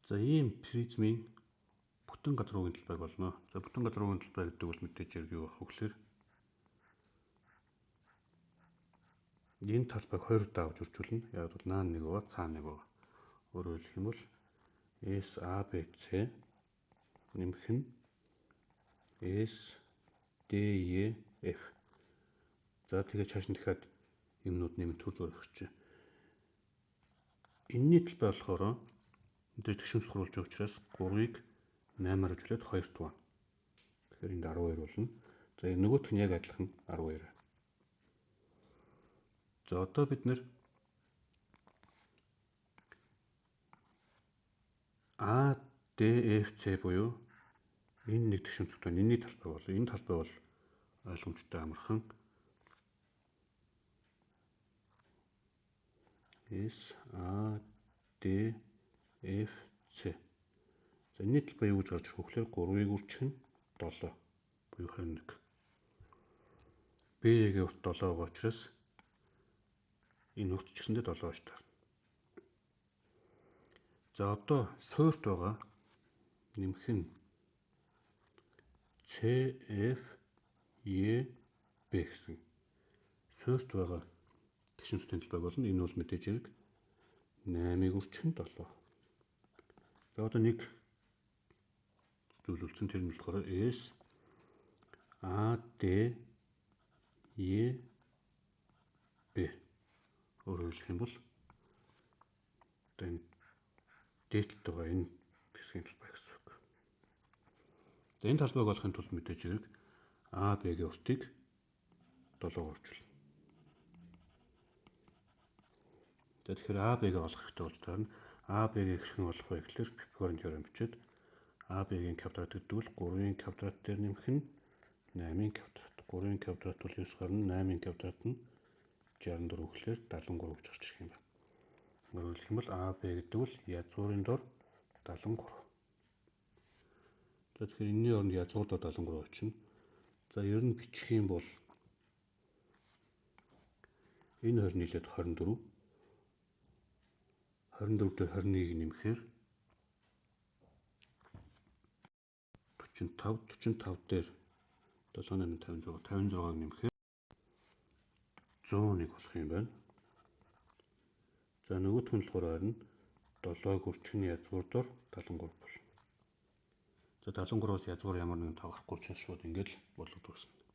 За ийм призмийн бүтэн газар уугийн талбайг олно. За бүтэн газар уугийн талбай гэдэг бол мэдээж хэрэг юу байх вэ гэхээр энэ талбайг 2 удаа авч үржүүлнэ. Яг бол наан 1 байгаа, цаана 1 байгаа. Өөрөөр хэлэх юм бол SABC нэмэх нь SDEF. За тэгээ чааш нь дахиад юмнууд нэмэн төр зур өгч. Энэний талбай болохоор мэдээж тэгшин сухруулж байгаа учраас 3-ыг 8-аар үржүүлээд 2 туваана. Тэгэхээр энд 12 болно. За нөгөөх нь яг адилхан 12. За одоо бид нэр ADFC буюу энэ нэг тэгшин цогтой энэний талбай бол энэ талбай бол ойлгомжтой амархан S A D F C. За энэний талбай юу гэж гарч ирэх вэ гэхээр 3-ыг үржих нь 7 буюу 21. B-ийн урт 7 байгаа учраас энэ урт ч гэсэндээ 7 гэж таарна. За одоо суурьт байгаа нэмэх нь C F E B гэсэн суурьт байгаа тэгшин цогтын талбайг болно. Энэ бол мэдээж хэрэг 8-ыг үржих нь 7. За одоо нэг зүйл үлдсэн, тэр нь болохоор S A D E B. Өөрөөр хэлэх юм бол одоо энэ дээдлэлт байгаа энэ хэсгийн талбай гэсэн үг. За энэ талбайг олохын тулд мэдээж хэрэг А Б-гийн уртыг 7-оор үржүүлнэ. За тэгэхээр А Б-г олох хэрэгтэй болж таарна. А Б-г хэрхэн олох вэ гэхээр Пифагорын теорем бичээд А Б-гийн квадрат гэдэг бол 3-ын квадрат дээр нэмэх нь 8-ын квадрат. 3-ын квадрат бол 9 гарна, 8-ын квадрат нь 64 гэхээр 73 гэж гарч ирэх юм байна. Өөрөөр хэлэх юм бол А Б гэдэг бол язгуурын дор 73. За тэгэхээр энэний оронд язгуур дор 73 очино. За ер нь бичих юм бол энэ 20 нийлээд 24. 24 дээр 21-ийг нэмэхээр 45, 45 дээр 7 8 56, 56-ыг нэмэхээр 101 болох юм байна. За нөгөөх нь болохоор харин 7-ыг үржих нь язгуур дор 73 болно. За 73-аас язгуур ямар нэгэн тоо гарахгүй чинь шууд ингэж болоод үүснэ.